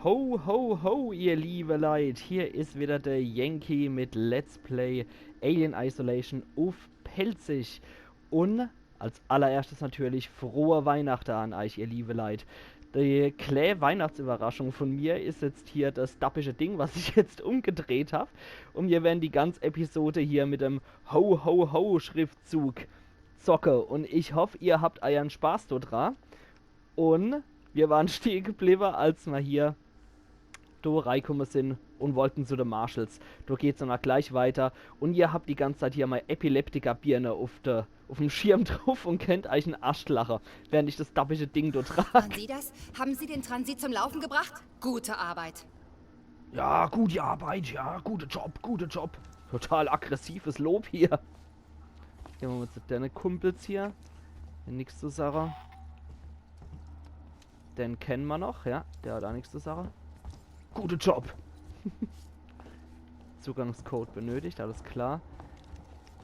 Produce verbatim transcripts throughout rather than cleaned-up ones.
Ho, ho, ho, ihr liebe Leit. Hier is wieder der Yankee mit Let's Play Alien Isolation uff Pälzisch. Un als allererschtes natürlich frohe Weihnachte an eich, ihr liebe Leit. Die klää Weihnachtsüberraschung von mir is jetzt hier das dappische Ding, was ich jetzt umgedreht hab. Un mir werden die ganz Episode hier mit dem Ho, ho, ho Schriftzug zocke. Un ich hoff, ihr habt eiern Spaß do dra. Un mir waren stehe gebliwwe, als ma hier do reikumme sin un wollten zu de Marshalls. Do geht's dann ach gleich weiter. Un ihr habt die ganz Zeit hier mei Epileptiker-Birne uff de, uff'm Schirm druff un kennt eich in Arscht lache, während ich das dappische Ding do trag. Waren Sie das? Haben Sie den Transit zum Laufen gebracht? Gute Arbeit. Ja, gute Arbeit, ja, gute Job, gute Job. Total aggressives Lob hier. Gehn ma mol zu dene Kumpels hier. Nix zu sache. Den kenne ma noch, ja. Der hat ach nix zu sache. Gute Job. Zugangscode benötigt, alles klar.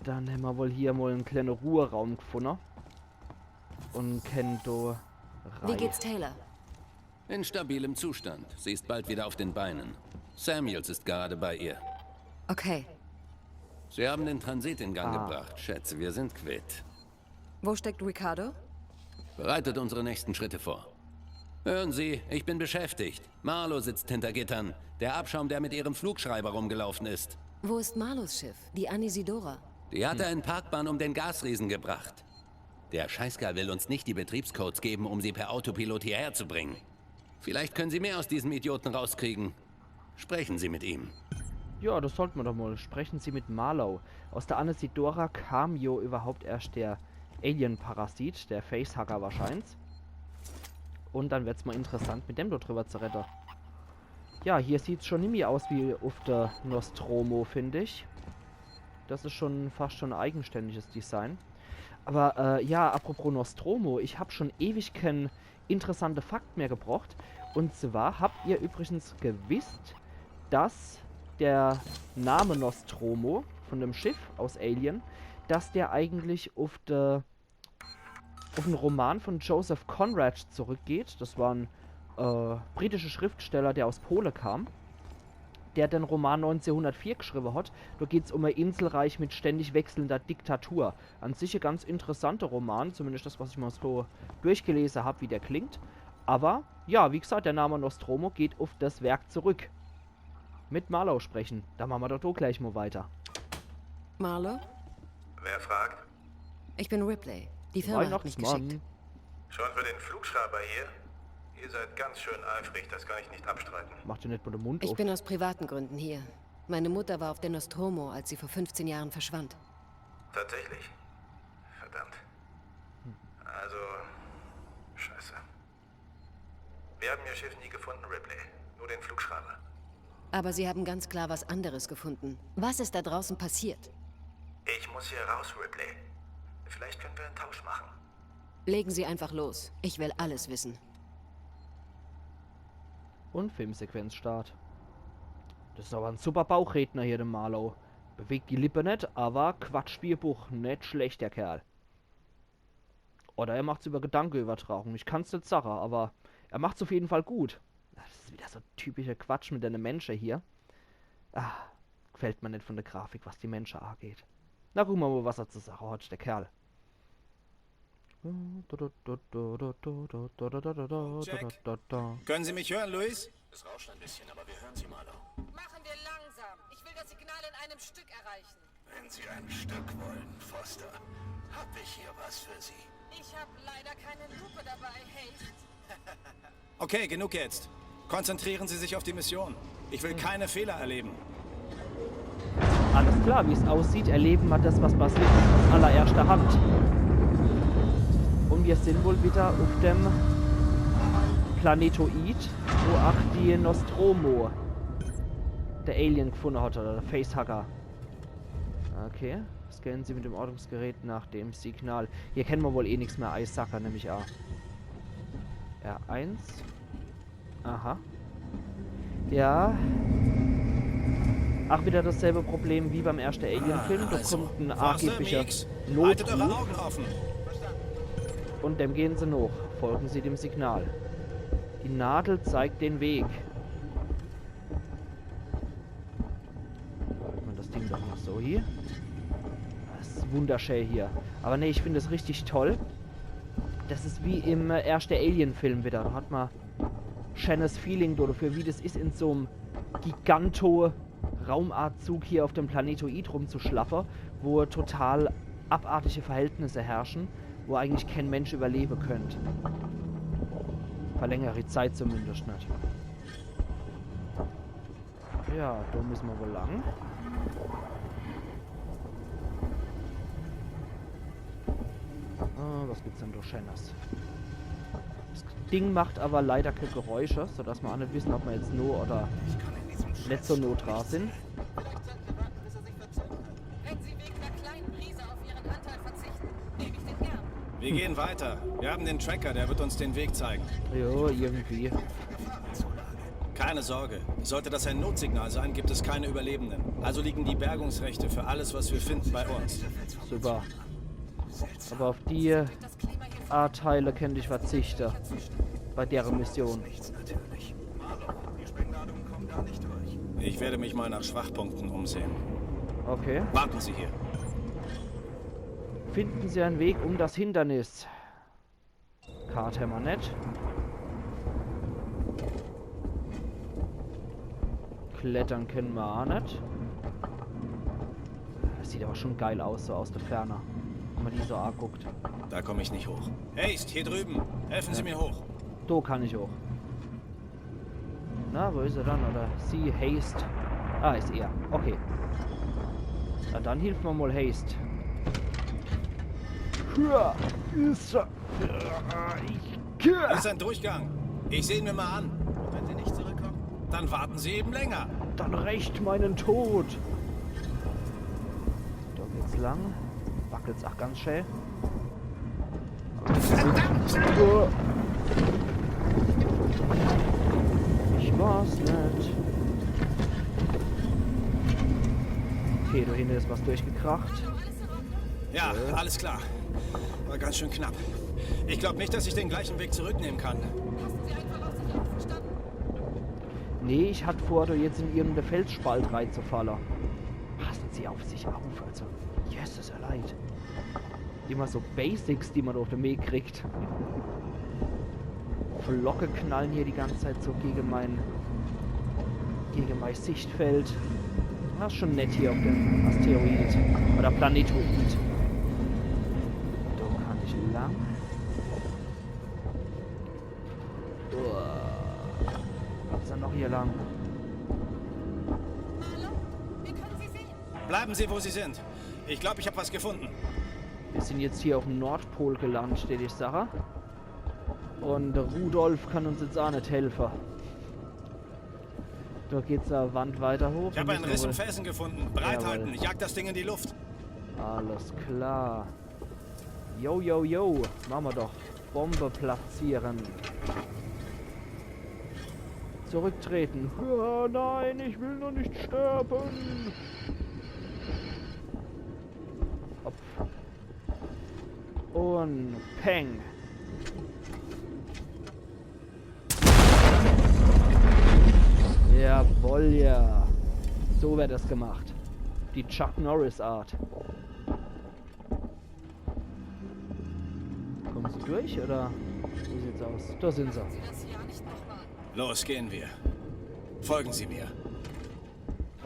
Dann hämmer wohl hier mol en klääne Ruheraum gefunne. Un kenne do rei. Wie geht's Taylor? In stabilem Zustand. Sie ist bald wieder auf den Beinen. Samuels ist gerade bei ihr. Okay. Sie haben den Transit in Gang Ah. gebracht. Schätze, wir sind quitt. Wo steckt Ricardo? Bereitet unsere nächsten Schritte vor. Hören Sie, ich bin beschäftigt. Marlowe sitzt hinter Gittern. Der Abschaum, der mit Ihrem Flugschreiber rumgelaufen ist. Wo ist Marlowes Schiff? Die Anisidora? Die hat er in Parkbahn um den Gasriesen gebracht. Der Scheißkerl will uns nicht die Betriebscodes geben, um sie per Autopilot hierher zu bringen. Vielleicht können Sie mehr aus diesem Idioten rauskriegen. Sprechen Sie mit ihm. Ja, das sollte ma doch mol. Sprechen Sie mit Marlowe. Aus der Anisidora kam jo überhaupt erscht der Alien-Parasit, der Facehugger wahrscheins. Un dann werd's mol interessant, mit dem do driwwer zu redde. Ja, hier sieht's schon nimmi aus wie uff der Nostromo, find ich. Das is schon fascht schon e eigenständiges Design. Awwer, äh, ja, apropos Nostromo, ich hab schon ewig kän interessante Fakt mehr gebrocht. Un zwar habt ihr übrigens gewisst, dass der Name Nostromo von dem Schiff aus Alien, dass der eigentlich uff de, uff en Roman von Joseph Conrad zurückgeht. Das war en, äh, britische Schriftsteller, der aus Pole kam, der den Roman neunzehnhundertvier geschriwwe hat. Do geht's um e Inselreich mit ständig wechselnder Diktatur. An sich e ganz interessante Roman, zumindest das, was ich mol so durchgelese hab, wie der klingt. Awwer, ja, wie gesagt, der Name Nostromo geht uff das Werk zurück. Mit Marlowe sprechen, do mache ma doch do gleich mol weiter. Marlowe? Wer fragt? Ich bin Ripley. Die Firma hat mich Weihnachtsmann. geschickt. Schon für den Flugschreiber hier? Ihr seid ganz schön eifrig, das kann ich nicht abstreiten. Macht ja net mol de Mund Ich uff. bin aus privaten Gründen hier. Meine Mutter war auf der Nostromo, als sie vor fünfzehn Jahren verschwand. Tatsächlich? Verdammt. Also, scheiße. Wir haben Ihr Schiff nie gefunden, Ripley. Nur den Flugschreiber. Aber Sie haben ganz klar was anderes gefunden. Was ist da draußen passiert? Ich muss hier raus, Ripley. Vielleicht können wir einen Tausch machen. Legen Sie einfach los. Ich will alles wissen. Un Filmsequenzstart. Das is awwer en super Bauchredner hier, de Marlowe. Bewegt die Lippe net, awwer quatscht wie e Buch. Net schlecht, der Kerl. Oder er macht's über Gedankeübertragung. Ich kann's net sache, awwer er macht's uff jeden Fall gut. Das is wieder so typischer Quatsch mit dene Mensche hier. Ah, gefällt mer net von der Grafik, was die Mensche ageht. Na, gucke mer mol, was er zu sache hat, der Kerl. Jack, können Sie mich hören, Luis? Es rauscht ein bisschen, aber wir hören Sie, Marlowe. Machen wir langsam. Ich will das Signal in einem Stück erreichen. Wenn Sie ein Stück wollen, Foster, hab ich hier was für Sie. Ich hab leider keine Lupe dabei, Haste. Okay, genug jetzt. Konzentrieren Sie sich auf die Mission. Ich will keine Fehler erleben. Alles klar, wie's aussieht, erlebe mer das, was passiert is, aus allererschter Hand. Un mir sin wohl wieder uff dem Planetoid, wo ach die Nostromo, der Alien, gefunde hat, oder der Facehugger. Okay, scannen Sie mit dem Ortungsgerät nach dem Signal. Hier kenne mer wohl eh nix mehr eisacke, nemm ich a. R eins. Aha. Ja. Ach, wieder dasselbe Problem wie beim erschte Alien-Film. Do Also, kommt en Foster, angeblicher Meeks, haltet eure Notruf. Augen offen. Un dem gehen se nooch. Folgen Sie dem Signal. Die Nadel zeigt den Weg. Ding doch noch so hier. Das is wunderschää hier. Aber nee, ich find es richtig toll. Das is wie im, äh, erschte Alien-Film wieder. Do hat ma schänes Feeling do dafür, wie das is, in so'm Giganto-Raumanzug hier auf dem Planetoid rumzuschlappe, wo total abartige Verhältnisse herrschen, wo eigentlich kän Mensch überlewe könnt. Für längere Zeit zumindest net. Ja, do müsse ma wohl lang. Ah, was gibt's denn do Schänes? Das Ding macht aber leider kee Geräusche, sodass ma aa net wissen, ob ma jetzt no oder net so no dra sind. Vielleicht sollten wir warten, bis er sich verzögert. Wenn Sie wegen einer kleinen Prise auf Ihren Anteil verzichten, nehme ich den gern. Wir gehen weiter. Wir haben den Tracker, der wird uns den Weg zeigen. Jo, irgendwie. Keine Sorge. Sollte das ein Notsignal sein, gibt es keine Überlebenden. Also liegen die Bergungsrechte für alles, was wir finden, bei uns. Super. Aber auf die Anteile könnt ich verzichte. Bei dere Mission. Ich werde mich mal nach Schwachpunkten umsehen. Okay. Warten Sie hier. Finden Sie einen Weg, um das Hindernis. Kart hämmer net. Klettere kenne mer aa net. Das sieht aber schon geil aus, so aus der Ferne. Wenn man die so anguckt. Da komme ich nicht hoch. Haste, hier drüben. Helfen Sie mir hoch. Do kann ich hoch. Na, wo is er dann? Oder sie, Haste. Ah, is er. Okay. Na, dann hilft mer mal Haste. Hua, is er. Ich, Das ist ein Durchgang. Ich sehe ihn mir mal an. Wenn Sie nicht zurückkommen, dann warten Sie eben länger. Dann rächt meinen Tod. Do geht's lang. Wackelt's aa ganz schää. Verdammt! Ich war's net. Okay, do hinne is was durchgekracht. Ja, alles klar. War ganz schön knapp. Ich glaube nicht, dass ich den gleichen Weg zurücknehmen kann. Passen Sie einfach auf sich auf, verstanden? Nee, ich hat vor, do jetzt in irgendeine Felsspalt reinzufalle. Passen Sie auf sich auf, also. Jesus, er leid. Immer so Basics, die man auf den Weg kriegt. Flocke knallen hier die ganze Zeit so gegen mein, gegen mein Sichtfeld. Das is schon nett hier auf dem Asteroid. Oder Planetoid. Do kann ich lang. Uah. Was is dann noch hier lang? Marlowe, wir können Sie sehen. Bleiben Sie, wo Sie sind. Ich glaube, ich habe was gefunden. Wir sind jetzt hier auf dem Nordpol gelandet, steht die Sache. Und der Rudolf kann uns jetzt auch nicht helfen. Da geht's eine Wand weiter hoch. Ich habe einen Riss im Felsen gefunden. Bereithalten. Jawohl. Ich jag das Ding in die Luft. Alles klar. Jo, jo, jo. Machen wir doch. Bombe platzieren. Zurücktreten. Oh nein, ich will noch nicht sterben. Hopp. Und Peng. Jawohl, ja. So wird das gemacht. Die Chuck Norris Art. Kommen sie durch, oder? Wie sieht's aus? Da sind sie. Sie das ja nicht nochmal. Los, gehen wir. Folgen Sie mir.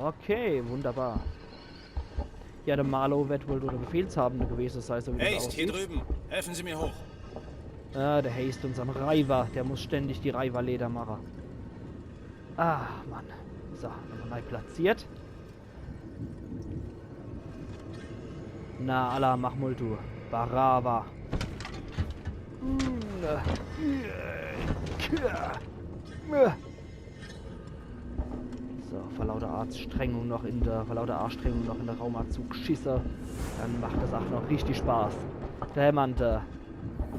Okay, wunderbar. Ja, der Marlowe wird wohl der Befehlshabende gewesen sein, so wie das Haste, hier aussieht. Drüben. Helfen Sie mir hoch. Ah, der Haste, unsern Reiver, der muss ständig die Reiverleder machen. Ah, Mann. So, nochmal neu platziert. Na, alla, mach mal, du. Barava. So, vor lauter Anstrengung noch in der, vor lauter Anstrengung noch in der Raumanzug schisse. Dann macht das auch noch richtig Spaß. Der Mann, der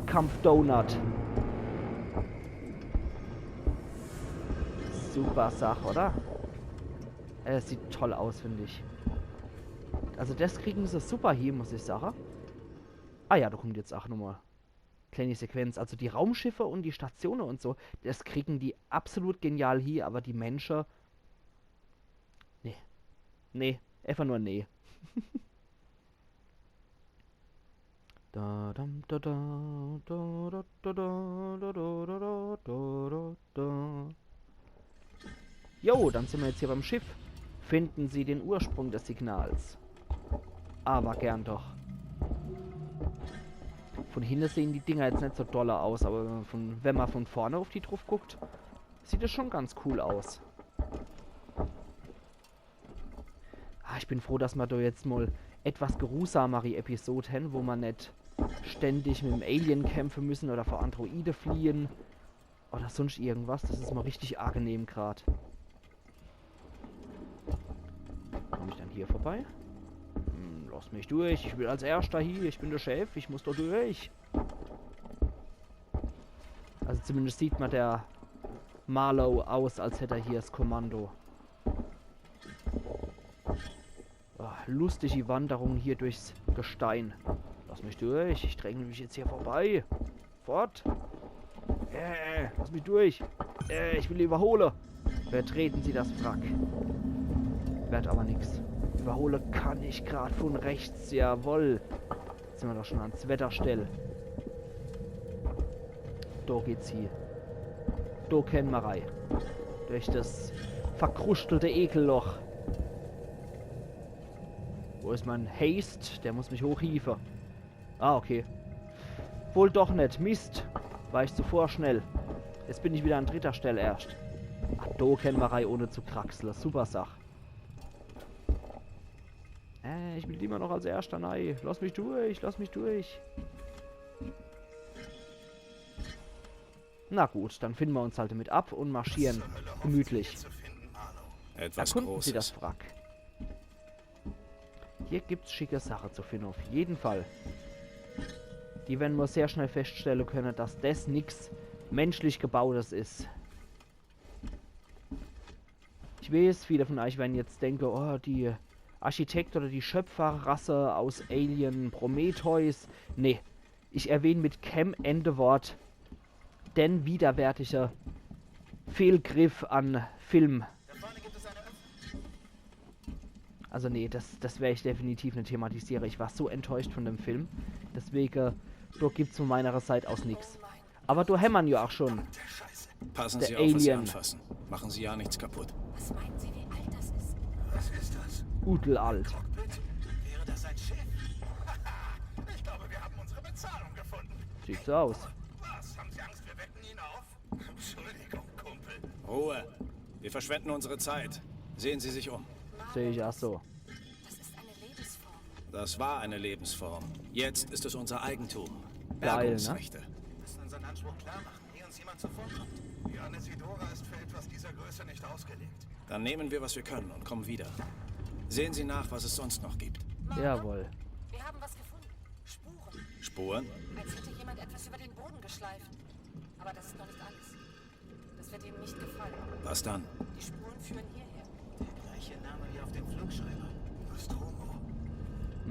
Kampf-Donut. Super Sach, oder? Es sieht toll aus, finde ich. Also das kriegen sie super hin, muss ich sagen. Ah ja, da kommt jetzt auch nochmal kleine Sequenz. Also die Raumschiffe und die Stationen und so, das kriegen die absolut genial hin, aber die Menschen, nee. Nee. Einfach nur nee. Da, dam, da, da, da, da, da, da, da, da, da, da, da, da. Jo, dann sind wir jetzt hier beim Schiff. Finden Sie den Ursprung des Signals. Aber gern doch. Von hinne sehen die Dinger jetzt net so dolle aus, aber wenn man von, wenn man von vorne auf die druff guckt, sieht es schon ganz cool aus. Ah, ich bin froh, dass mer do jetzt mol etwas geruhsamere Episode hen, wo mer net ständig mit dem Alien kämpfe müssen oder vor Androide fliehen oder sonst irgendwas. Das is mol richtig angenehm grad. Komm ich dann hier vorbei? Hm, lass mich durch, ich will als Erster hier, ich bin der Chef, ich muss do durch. Also zumindest sieht mer der Marlowe aus, als hätt er hier das Kommando. Ah, lustige Wanderung hier durchs Gestein. Lass mich durch, ich dränge mich jetzt hier vorbei. Fort. Äh, lass mich durch. Äh, ich will überhole. Betreten Sie das Wrack. Werd aber nix. Überhole kann ich grad von rechts, jawoll. Jetzt sind wir doch schon an zwetter Stell. Do geht's hie. Do kenne mer rei. Durch das verkrustelte Ekelloch. Wo is mein Haste? Der muss mich hochhiefe. Ah, okay. Wohl doch net. Mist. War ich zu vorschnell. Jetzt bin ich wieder an dritter Stell erscht. Ah, do kenne mer rei ohne zu kraxle. Super Sach. Äh, ich will immer noch als Erster nei. Lass mich durch, lass mich durch. Na gut, dann finden mer uns halt damit ab und marschieren gemütlich. Etwas Erkunden Sie Großes. Das Wrack. Hier gibt's schicke Sache zu finden, auf jeden Fall. Die werden mer sehr schnell feststellen können, dass das nix menschlich Gebautes is. Ich weiß, viele von euch werden jetzt denken, oh, die Architekt oder die Schöpferrasse aus Alien Prometheus. Nee, ich erwähne mit keinem Endewort den widerwärtige Fehlgriff an Film. Also nee, das, das werde ich definitiv net thematisieren. Ich war so enttäuscht von dem Film. Deswegen, do gibt's von meiner Seite aus nix. Aber do hämmer jo auch schon Passen der Sie auf, was Sie Alien. Anfassen. Machen Sie ja nichts kaputt. Was meinen Sie, wie alt das ist? Was ist das? Utel alt. Cockpit? Wäre das ein Schiff? Ich glaube, wir haben unsere Bezahlung gefunden. Sieht so aus. Was? Haben Sie Angst, wir wecken ihn auf? Entschuldigung, Kumpel. Ruhe. Wir verschwenden unsere Zeit. Sehen Sie sich um. Sehe ich auch so. Das ist eine Lebensform. Das war eine Lebensform. Jetzt ist es unser Eigentum. Geil, ne? Bergungsrechte. Wir müssen unseren Anspruch klar machen, ehe uns jemand zuvorkommt. Die Isidora ist für etwas dieser Größe nicht ausgelegt. Dann nehmen wir, was wir können und kommen wieder. Sehen Sie nach, was es sonst noch gibt. Jawohl. Wir haben was gefunden. Spuren. Spuren? Als hätte jemand etwas über den Boden geschleift. Aber das ist noch nicht alles. Das wird Ihnen nicht gefallen. Was dann? Die Spuren führen hierher. Der gleiche Name wie auf dem Flugschreiber. Nostromo.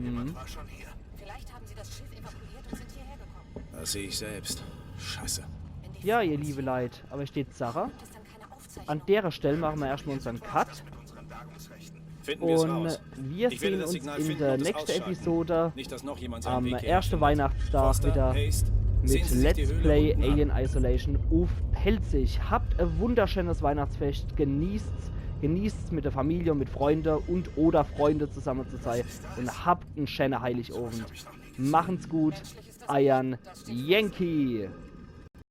Jemand war schon hier. Vielleicht haben sie das Schiff evakuiert und sind hierher gekommen. Das sehe ich selbst. Scheiße. Wenn die Ja, Form ihr uns liebe hier Leute, aber ich steht Sache. gibt es dann keine Aufzeichnung. An derer Stelle machen wir erstmal unseren Cut Mit unseren Bergungsrechten. Finden wir es und raus. wir Ich werde sehen das uns Signal in finden der und es nächsten ausschalten. Episode Nicht, dass noch jemand seinen am Weg hierher ersten findet. Weihnachtstag Forster, wieder Haste, sehen mit Sie sich die Let's Höhle Play unten an. Alien Isolation uff Pälzisch. Habt e wunderschönes Weihnachtsfest, genießt's, genießt's mit der Familie und mit Freunde und oder Freunde zusammen zu sein und habt en schönen Heiligabend. Machen's gut, eiern Yankee.